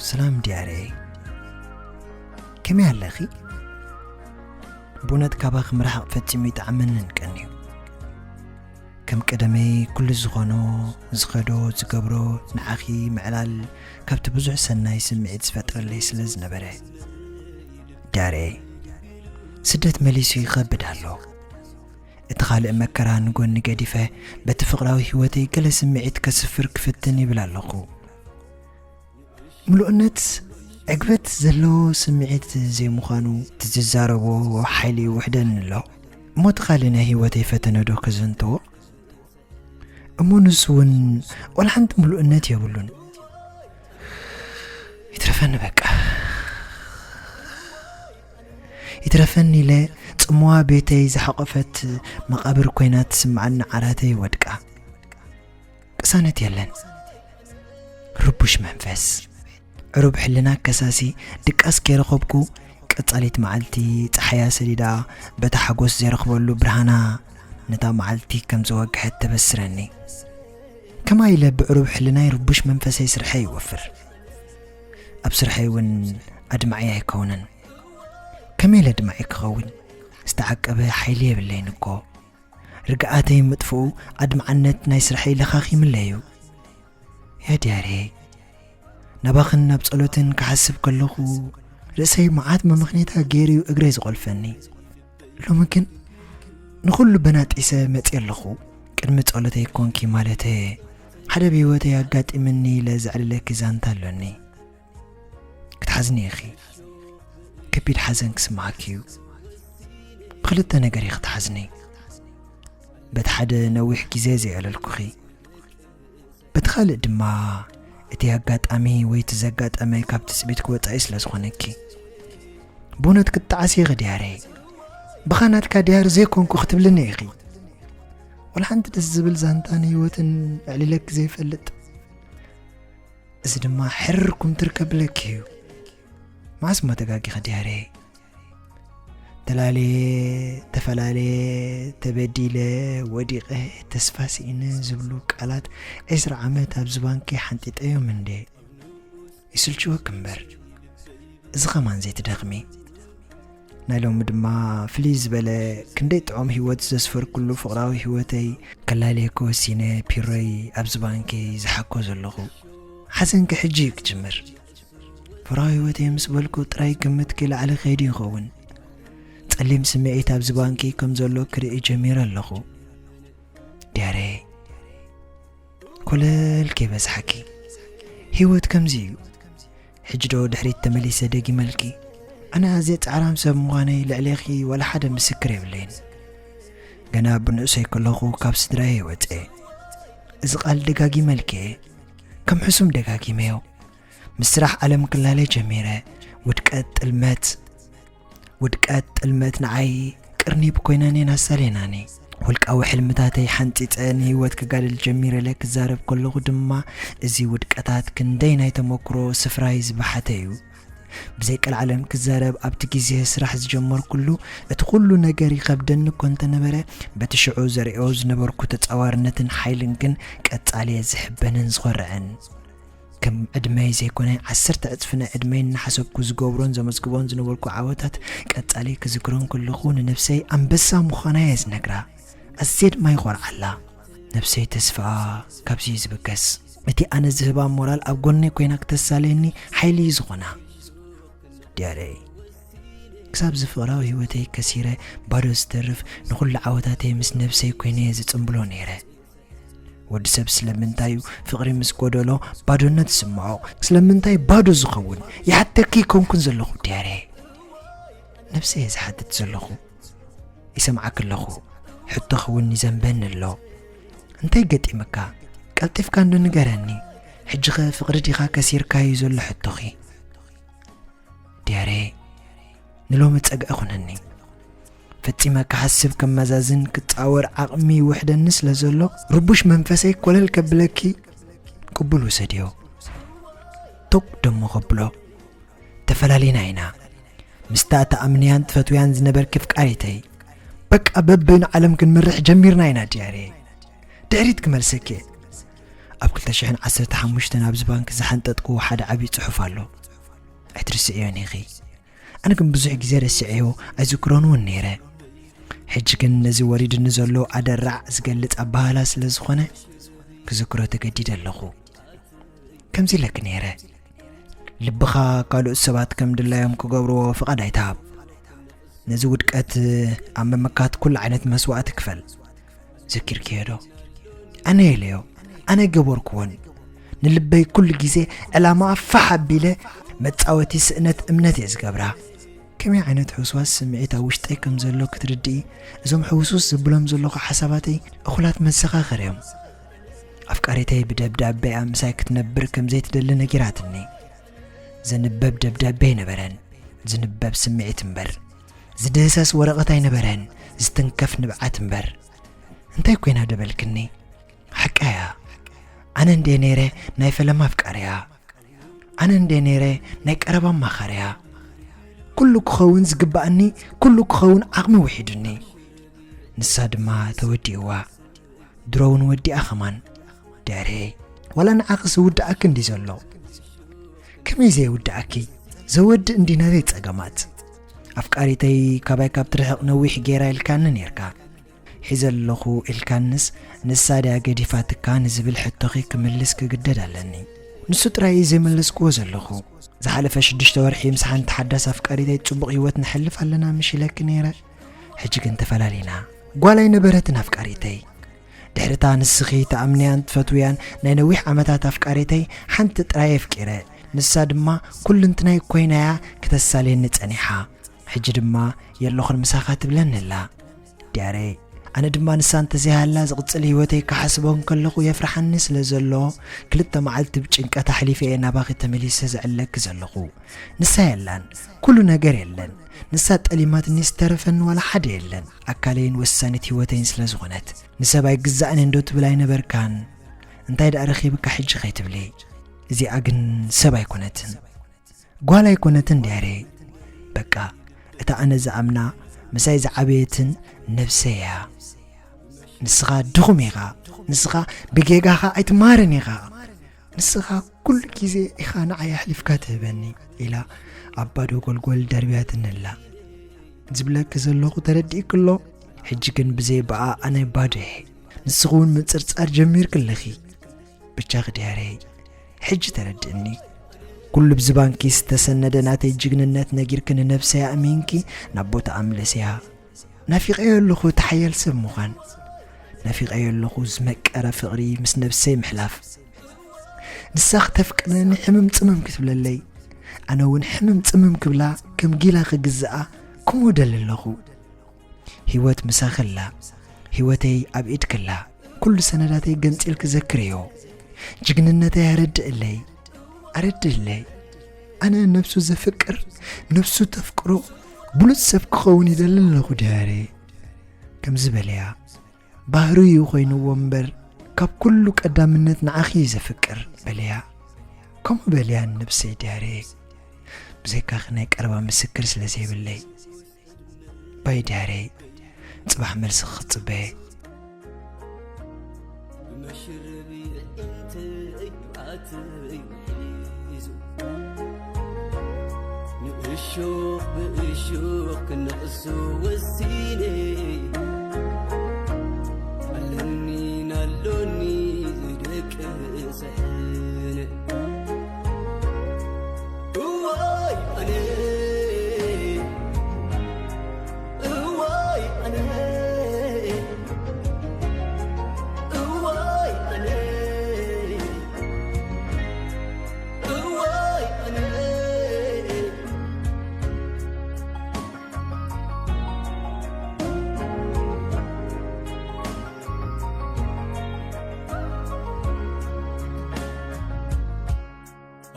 ሰላም ዲያረይ፣ ከመይ ኣለኺ? ብእውነት ካባኺ ምርሓቕ ፈጺሙ ይጥዓመንን ቀንዩ። ከም ቀደመይ ኩሉ ዝኾኖ፣ ዝኸዶ፣ ዝገብሮ ንዓኺ ምዕላል ካብቲ ብዙሕ ሰናይ ስምዒት ዝፈጥረለይ ስለ ዝነበረ። ዲያረይ፣ ስደት መሊሱ ይኸብድ ኣሎ። እቲ ካልእ መከራ ንጎኒ ገዲፈ በቲ ፍቕራዊ ህይወተይ ገለ ስምዒት ከስፍር ክፍትን ይብል ኣለኹ። ምሉእነት ዕግበት ዘለዎ ስምዒት ዘይምዃኑ እቲ ዝዛረቦ ሓይሊ ይውሕደኒ ኣሎ። እሞ እቲ ካልእ ናይ ህይወተይ ፈተነ ዶ ከዘንትዎ? እሞ ንሱ እውን ዋላ ሓንቲ ምሉእነት የብሉን። ይትረፈኒ በቃ። ይትረፈኒ ኢለ ጽምዋ ቤተይ ዝሓቖፈት መቓብር ኮይና ትስምዓኒ ዓራተይ ወድቃ። ቅሳነት የለን። ርቡሽ መንፈስ። ዕሩብ ሕልና ከሳሲ ድቃስ ከይረኸብኩ ቀጻሊት መዓልቲ ጸሓያ ሰዲዳ በታ ሓጎስ ዘይረኽበሉ ብርሃና ነታ መዓልቲ ከም ዝወግሐት ተበስረኒ። ከማይ ኢለ ብዕሩብ ሕልናይ ርቡሽ መንፈሰይ ስርሐይ ይወፍር። ኣብ ስርሐይ እውን ኣድማዒ ኣይከውንን። ከመይ ኢለ ኣድማዒ ክኸውን? ዝተዓቀበ ሓይሊ የብለይን እኮ። ርግኣተይ ምጥፍኡ ኣድማዕነት ናይ ስርሐይ ለኻኺምለይ እዩ። ያ ዲያሬ፣ ናባኽን ናብ ጸሎትን ክሓስብ ከለኹ ርእሰይ መዓት መመኽኔታ ገይሩ እዩ እግረይ ዝቖልፈኒ። ሎሚ ግን ንኹሉ በናጢሰ መጽየ ኣለኹ። ቅድሚ ጸሎተይ ኮንኪ ማለተ ሓደ ብህይወተይ ኣጋጢምኒ ኢለ ዘዕልለኪ ዛንታ ኣሎኒ። ክትሓዝኒ ኢኺ። ከቢድ ሓዘን ክስምዓኪ እዩ። ብኽልተ ነገር ኢኺ ትሓዝኒ። በቲ ሓደ ነዊሕ ግዜ ዘየዕለልኩኺ። በቲ ካልእ ድማ እቲ ኣጋጣሚ ወይ እቲ ዘጋጠመ ካብ ትጽቢት ክወጻኢ ስለ ዝኾነኪ። ብእውነት ክትጠዓሲ ኢኺ ዲያሬ። ብኻ ናትካ ዲያር ዘይኮንኩ ክትብልኒ ኢኺ። ወላ ሓንቲ ደስ ዝብል ዛንታ ንህይወትን ኣዕሊለኪ ዘይፈልጥ። እዚ ድማ ሕርር ኩምትር ከብለኪ እዩ። መዓስ እሞ ተጋጊኸ ዲያሬ? ተላልየ፣ ተፈላለየ፣ ተበዲለ፣ ወዲቐ፣ ተስፋ ስኢነ ዝብሉ ቃላት ዕስራ ዓመት ኣብ ዝባንኪ ሓንጢጠዮም እንዴ? ይስልችወኪ እምበር። እዚ ኸማን ዘይትደኽሚ። ናይ ሎሚ ድማ ፍልይ ዝበለ ክንደይ ጥዑም ህይወት ዘስፈርኩሉ ፍቕራዊ ህይወተይ ከላልየኪ ወሲነ ፒሮይ ኣብ ዝባንኪ ዝሓኮ ዘለኹ። ሓዘንኪ ሕጂ እዩ ክጅምር። ፍቕራዊ ህይወተይ ምስ በልኩ ጥራይ ግምትኪ ላዕሊ ከይዱ ይኸውን። ጸሊም ስምዒት ኣብ ዝባንኪ ከም ዘሎ ክርኢ ጀሚረ ኣለኹ። ዲያሬ፣ ኮለል ከይበዝሓኪ። ህይወት ከምዚ እዩ። ሕጂ ዶ ድሕሪት ተመሊሰ ደጊመልኪ? ኣነ ኣዝየ ጻዕራም ሰብ ምዃነይ ልዕሌኺ ዋላ ሓደ ምስክር የብለይን። ገና ብንእሰይ ከለኹ ካብ ስድራየ ወጸ። እዚ ቃል ደጋጊመልኪ እየ። ከም ሕሱም ደጋጊመዮ። ምስ ስራሕ ዓለም ክላለ ጀሚረ። ውድቀት፣ ጥልመት፣ ውድቀት፣ ጥልመት ንዓይ ቅርኒብ ኮይነን እየን ኣሳልየናኒ። ውልቃዊ ሕልምታተይ ሓንጺጸ ንህይወት ክጋድል ጀሚረ ኢለ ክዛረብ ከለኹ ድማ፣ እዚ ውድቀታት ክንደይ ናይ ተመክሮ ስፍራይ ዝበሓተ እዩ። ብዘይ ቀልዓለም ክዛረብ፣ ኣብቲ ግዜ ስራሕ ዝጀመርኩሉ፣ እቲ ኩሉ ነገር ይኸብደኒ እኮ እንተነበረ፣ በቲ ሽዑ ዘርእዮ ዝነበርኩ ተጻዋርነትን ሓይልን ግን ቀጻሊ እየ ዝሕበንን ዝኾርዕን። ከም ዕድመይ ዘይኮነ፣ ዓሰርተ ዕጽፊ ናይ ዕድመይ እናሓሰብኩ ዝገብሮን ዘመዝግቦን ዝነበርኩ ዓወታት ቀጻሊ ክዝክሮን ከለኹ፣ ንነብሰይ ኣንበሳ ምዃና እየ ዝነግራ። ኣዝየ ድማ ይኾርዓላ። ነብሰይ ተስፋኣ ካብዚ እዩ ዝብገስ። እቲ ኣነ ዝህባ ሞራል ኣብ ጎነይ ኮይና ክተሳልየኒ ሓይሊ እዩ ዝኾና። ዲያሬ፣ ክሳብ እዚ ፍቕራዊ ህይወተይ ከሲረ ባዶ ዝተርፍ፣ ንኹሉ ዓወታተይ ምስ ነብሰይ ኮይነ እየ ዝጽንብሎ ነይረ። ወዲ ሰብ ስለምንታይ እዩ ፍቕሪ ምስ ጎደሎ ባዶነት ዝስምዖ? ስለምንታይ ባዶ ዝኸውን? ይሓተኪ ኣይኮንኩን ዘለኹ ዲያሬ። ነብሰይ እየ ዝሓትት ዘለኹ። ይሰምዓኪ ኣለኹ። ሕቶኺ እውን ይዘንበኒ ኣሎ። እንታይ ገጢምካ? ቀልጢፍካ እንዶ ንገረኒ። ሕጂኸ ፍቕሪ ዲኻ ከሲርካዩ ዘሎ ሕቶኺ? ዲያሬ፣ ንሎሚ ጸግዒ ኩነኒ። ፈጺመ ክሓስብ፣ ከመዛዝን ክጻወር ዓቕሚ ይውሕደኒ ስለ ዘሎ፣ ርቡሽ መንፈሰይ ኮለል ከብለኪ ቅቡል ውሰድዮ። ቶግ ደሞ ከብሎ። ተፈላሊና ኢና። ምስታ ትኣምንያን ትፈትውያን ዝነበርኪ ፍቃሪተይ፣ በቃ በበይኑ ዓለም ክንመርሕ ጀሚርና ኢና ዲያሬ። ድሕሪት ክመልሰኪ እየ። ኣብ ክልተ ሽሕን ዓሰርተ ሓሙሽተን ኣብዚ ባንክ ዝሓንጠጥክዎ ሓደ ዓብዪ ጽሑፍ ኣሎ። ኣይትርስዕዮን ኢኺ። ኣነ ግን ብዙሕ ግዜ ረሲዐዮ ኣይዝክሮን እውን ነይረ። ሕጂ ግን ነዚ ወሪድኒ ዘሎ ኣደራዕ ዝገልጽ ኣበሃህላ ስለ ዝኾነ ክዝክሮ ተገዲደ ኣለኹ። ከምዚ ኢለኪ ነይረ፣ ልብኻ ካልኦት ሰባት ከም ድላዮም ክገብርዎ ፍቓድ ኣይትሃብ። ነዚ ውድቀት ኣብ ምምካት ኩሉ ዓይነት መስዋእቲ ክፈል። ዘኪርክዮ ዶ? ኣነ የለዮ፣ ኣነ ገበርኩዎን። ንልበይ ኩሉ ግዜ ዕላማኣ ፋሕ ኣቢለ መጻወቲ ስእነት እምነት እየ ዝገብራ። ከመይ ዓይነት ሕውስዋስ ስምዒት ኣብ ውሽጠይ ከም ዘሎ ክትርድኢ፣ እዞም ሕውስውስ ዘብሎም ዘለኹ ሓሳባተይ እኹላት መዘኻኸር እዮም። ኣፍቃሪተይ ብደብዳቤኣ ምሳይ ክትነብር ከም ዘይትደሊ ነጊራትኒ። ዝንበብ ደብዳቤ ኣይነበረን፣ ዝንበብ ስምዒት እምበር። ዝድህሰስ ወረቐት ኣይነበረን፣ ዝትንከፍ ንብዓት እምበር። እንታይ ኮይና ደበልክኒ? ሓቃ እያ። ኣነ እንዴ ነይረ ናይ ፈለማ ኣፍቃሪያ። ኣነ እንዴ ነይረ ናይ ቀረባ ኣማኻሪያ። ኩሉ ክኸውን ዝግባኣኒ፣ ኩሉ ክኸውን ዓቕሚ ውሒዱኒ። ንሳ ድማ ተወዲእዋ። ድሮ እውን ወዲኣ ኸማን። ድያሬ፣ ዋላ ንዓኽስ ዝውድኣኪ እንዲ ዘሎ። ከመይ ዘይውድኣኪ? ዘወድእ እንዲ ናተይ ጸገማት። ኣፍቃሪተይ ካባይ ካብ ትርሕቕ ነዊሕ ጌራ ኢልካኒ ኔርካ። ሒዘ ኣለኹ ኢልካንስ ንሳ ድያ ገዲፋትካ ንዝብል ሕቶኺ ክምልስ ክግደድ ኣለኒ። ንሱ ጥራይ እዩ ዘይመለስክዎ ዘለኹ። ዝሓለፈ ሽዱሽተ ወርሒ ምስ ሓንቲ ሓዳስ ኣፍቃሪተይ ጽቡቕ ህይወት ንሕልፍ ኣለና ምሽ ኢለኪ ነይረ። ሕጂ ግን ተፈላሊና። ጓል ኣይነበረትን ኣፍቃሪተይ። ድሕሪታ ንስኺ ትኣምንያን ትፈትውያን ናይ ነዊሕ ዓመታት ኣፍቃሪተይ ሓንቲ ጥራይ ኣፍቂረ። ንሳ ድማ ኩልንትናይ ኮይናያ ክተሳልየኒ ጸኒሓ። ሕጂ ድማ የለኹን ምሳኻ ትብለኒ ኣላ። ድያሬ፣ ኣነ ድማ ንሳ እንተዘይሃላ ዝቕጽል ህይወተይ ክሓስቦ እንከለኹ የፍርሓኒ ስለ ዘሎ፣ ክልተ መዓልቲ ብጭንቀት ኣሕሊፈ እየ ናባኺ ተመሊሰ ዝዕለኪ ዘለኹ። ንሳ የላን፣ ኩሉ ነገር የለን። ንሳ ጠሊማትኒ ዝተረፈኒ ዋላ ሓደ የለን። ኣካለይን ወሳኒት ህይወተይን ስለ ዝኾነት። ንሰብ ኣይግዛእን እንዶ ትብል ኣይነበርካን? እንታይ ደኣ ረኺብካ ሕጂ ከይትብሊ? እዚኣ ግን ሰብ ኣይኮነትን። ጓል ኣይኮነትን ድያሬ። በቃ፣ እታ ኣነ ዝኣምና ምሳይ ዝዓበየትን ነብሰይ እያ። ንስኻ ድኹም ኢኻ። ንስኻ ብጌጋኻ ኣይትመሃርን ኢኻ። ንስኻ ኩሉ ግዜ ኢኻ ንዓይ ኣሕሊፍካ ትህበኒ፣ ኢላ ኣብ ባዶ ጎልጎል ደርብያትኒ ኣላ። ዝብለኪ ዘለኹ ተረዲእኪ ኣሎ። ሕጂ ግን ብዘይ ብኣ ኣነ ባዶ እየ። ንስኺ እውን ምጽርጻር ጀሚርኪ ኣለኺ። ብቻ ክድያረይ፣ ሕጂ ተረድእኒ። ኩሉ ብዚ ባንኪ ዝተሰነደ ናተይ ጅግንነት ነጊርኪ ንነብሰይ ኣእሚንኪ ናብ ቦታኣ ምለስያ። ናፊቐዮ ኣለኹ እቲ ሓያል ሰብ ምዃን። ናፊቐዮ ኣለኹ ዝመቀረ ፍቕሪ ምስ ነብሰይ ምሕላፍ። ንሳ ክተፍቅረኒ ሕምም ጽምም ክትብለለይ፣ ኣነ እውን ሕምም ጽምም ክብላ ከም ጊላ ክግዝኣ ከምኡ ደሊ ኣለኹ። ህይወት ምሳኺ ኣላ፣ ህይወተይ ኣብ ኢድኪ ኣላ። ኩሉ ሰነዳተይ ገንጺልኪ ዘክርዮ። ጅግንነተይ ኣረድእለይ፣ ኣረድእለይ። ኣነ ነብሱ ዘፍቅር፣ ነብሱ ተፍቅሮ ብሉጽ ሰብ ክኸውን ይደሊ ኣለኹ ድያሬ። ከምዚ በለያ፣ ባህርዩ ኮይንዎ እምበር ካብ ኩሉ ቀዳምነት ንዓኺ እዩ ዘፍቅር በለያ። ከምኡ በልያ ነብሰይ ድያሬ። ብዘይካኺ ናይ ቀረባ ምስክር ስለ ዘይብለይ። ባይ ድያሬ፣ ጽባሕ መልሲ ክጽበየ። ብመሽረቢ እንተ ይብኣት ይሒዙ፣ ንእሾኽ ብእሾኽ ክነቕሱ ወሲነ። ኣለኒ ናሎኒ ዝደቅስ ሕነ። እዋይ ኣነ፣ እዋይ ኣነ፣ እዋይ ኣነ፣ እዋይ ኣነ።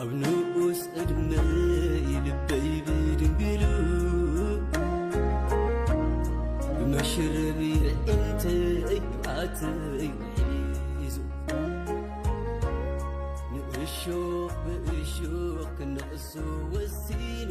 ኣብ ንኡስ ዕድመይ ልበይ ብድንግሉ ብመሽረቢ እንተ ይብኣት ይሒዙ፣ ንእሾኽ ብእሾኽ ክነቕሱ ወሲነ።